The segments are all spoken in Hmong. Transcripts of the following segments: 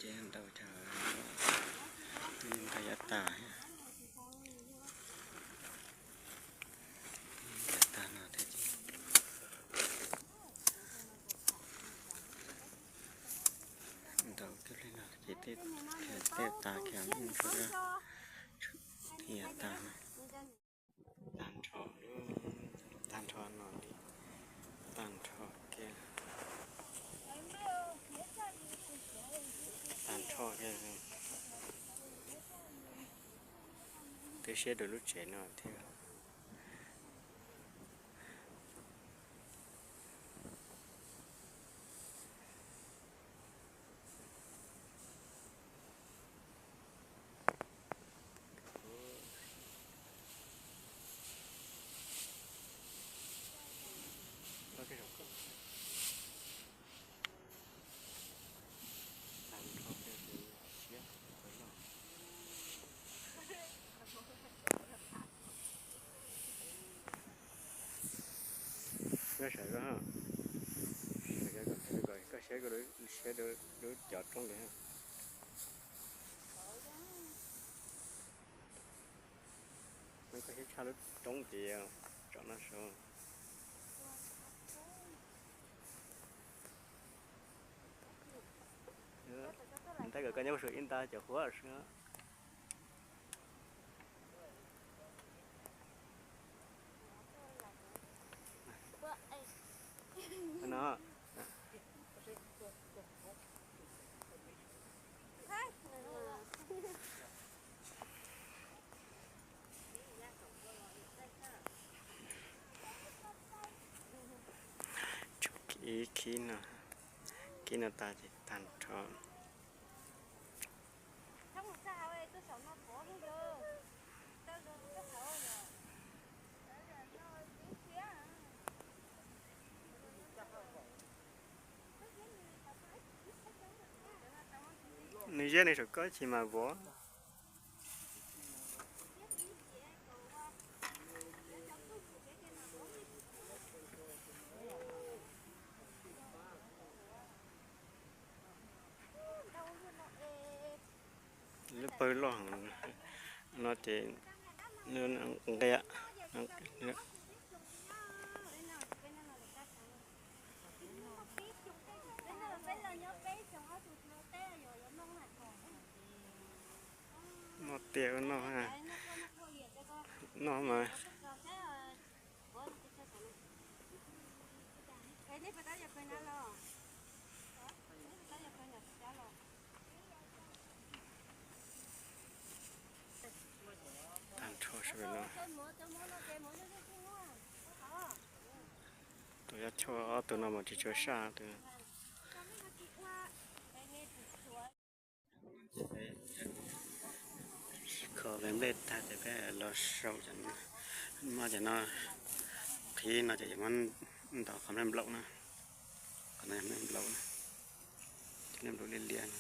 Ces ntau tsawg, twb ntau yav tas, yav tas no thiab ces ntau kiag li no ces tej tas kiag mus tsuas yav tas no. Tag nrho, tag nrho no li, tag nrho kiag, tag nrho kiag. Twb siab dua lub tsev no thiab. Koj saib, koj saib, koj saib, koj saib lub cov roob ntawd. Koj siab tshaj lub roob ces tsom no saud. Ntawd kom koj nyob saum ib nta cov huab sib no. Ib khib no, khib no tas ces tag nrho. Nws ziab nws saum koj chim mas vov. Lub pawg loj no ces nqia. Noj tiag noj, noj mas. Tag nrho sawv daws no. Tus yab choj ob tug no mas tsis tshua saj tus. Kho ve nplej tag ces peb los sau cov no. Muab cov no qhib no ces yuav muab ntaus qhov nplej nplaum na. Qhov no yog nplej nplaum na. Cov nplej nplaum liab liab no.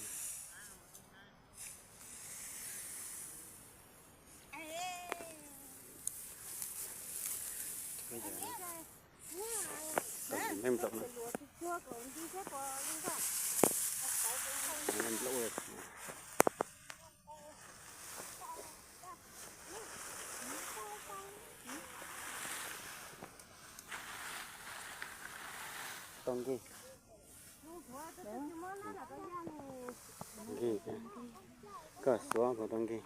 Nplej nplaum na. Nplej nplaum. Tau nkig. Nkig, koj xuav kuv tau nkig.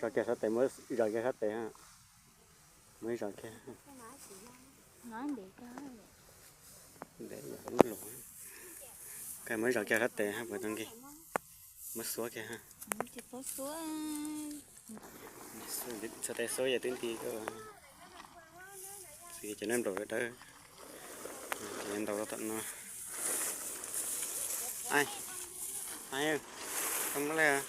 Zom kiag sab tes, muab zom kiag sab tes ha. Muab zom kiag. Ntev lub lus. Koj muab zom kiag sab tes ha, puas tau nkig. Muab xuav kiag ha. Txhais tes xuav yog twb nti koj. Xws li cov nplej nplaum dawb dawb, ces ntaus rau tom no. Ai, ai, tau muab lawm.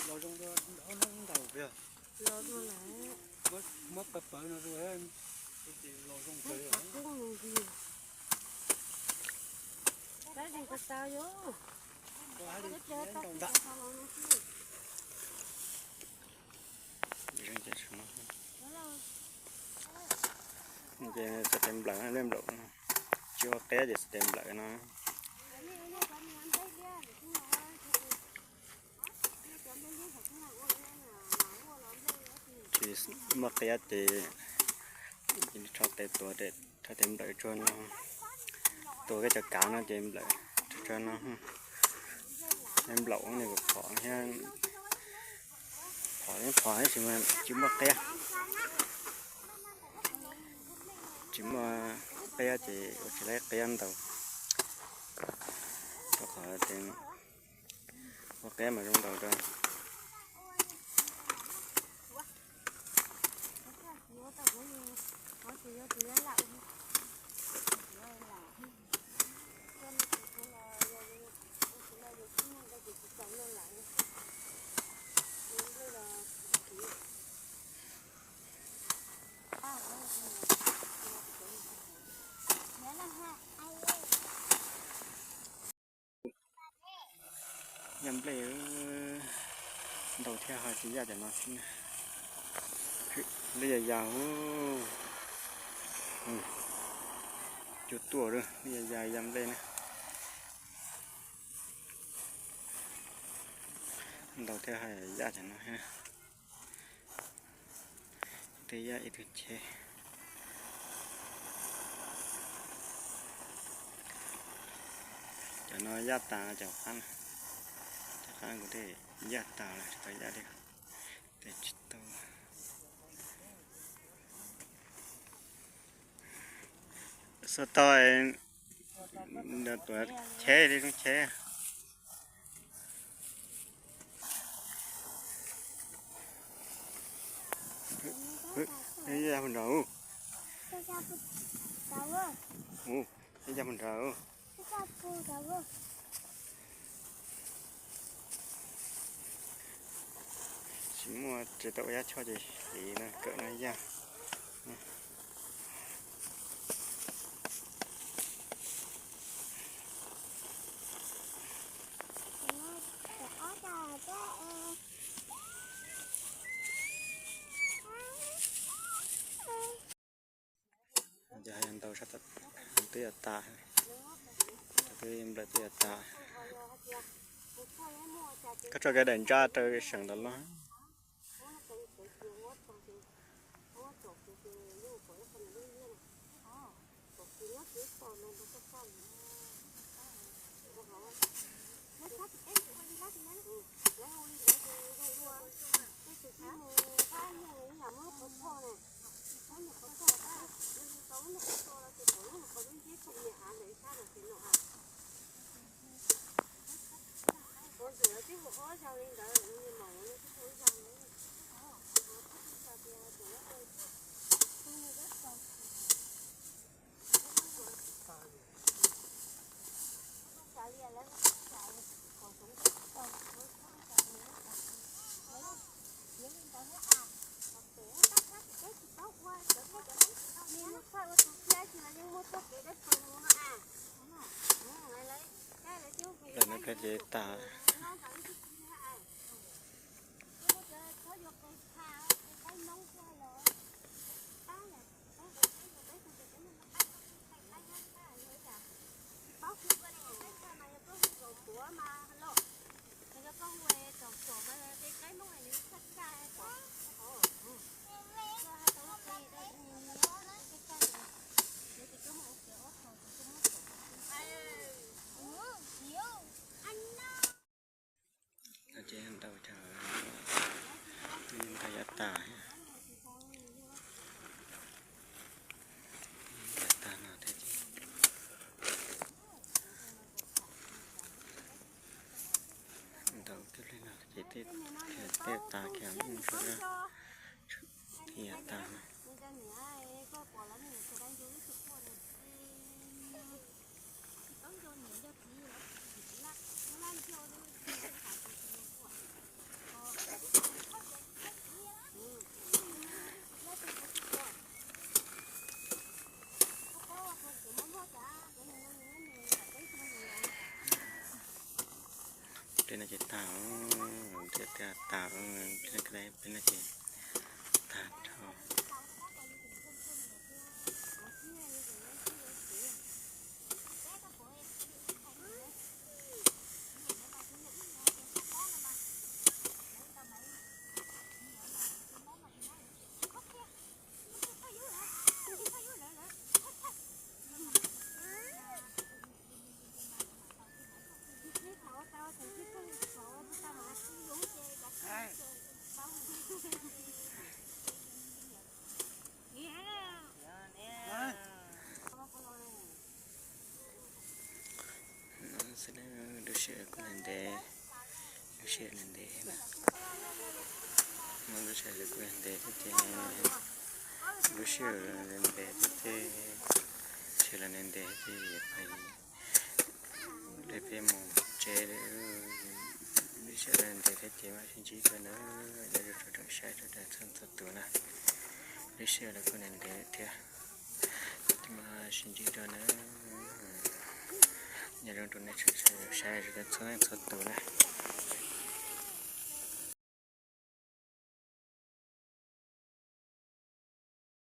Los zoo dua ntaus ntaus yog. Los dua lawm. Muab qawv pawv no dua, los zoo kawg. Tab zeeg ko taw yom. Ces xav tes nplawm, nplej nplaum, tsis ua qiab ces xav tes nplawm no. Tsis muaj qiab ces rho tes tuav, rho tes nplawm tsuag no, tuav koj cov kav no ces nplawm tsuag no. Nplaum nws phom thiab, phom thiab phom thiab tsis, tsis muaj qiab, tsis muaj qiab ces ua tsis laib qiab ntaus, rau qhov ua qiab mas zoo ntaus rau. Yaj nplej, ntaus thiab ho tsis yaj cov no xwb. Lub yaj yaj, cua tuaj lub yaj yaj, yaj nplej na. Ntaus thiab ho yaj cov no. Ib tug yaj ib tug cheb. Cov no yaj tas, cov qab, cov qab kuv twb yaj tas lawm, tsis tau yaj li, tes tsis tau. Xav tau tuav cheb li, zoo cheb. Ib yaj puag nrad. Ib yaj puag nrad. Tsis muaj, tsis tau ua yaj choj ces hliv no kawm no yaj. Ces yog ntaus twb yuav tas, twb nplawm twb yuav tas. Koj tso kiag daim ntsa rau seem ntawd los. Lawm no peb ces tas. Ces ntaus cov, twb ntaus yav tas, yav tas no thiab ces ntaus kiag li no ces tej tas kiag, tej yav tas no. Ces tag, tias tias tag, peb no ces tag dhau. Lub sij hawm kuj ntev, lub sij hawm ntev na, muaj lub sij hawm kuj ntev thiab ces, lub sij hawm ntev thiab ces, sij hawm los ntev ntev ces peb, peb mus tsev, lub sij hawm los ntev thiab ces mam sib ntsib dua na, nyob zoo tsoom saib txhua txhua tus na, lub sij hawm los kuj ntev ntev thiab. Ces mam sib ntsib dua na, nyob zoo rau nej tsoom saib txhua txhua tus na.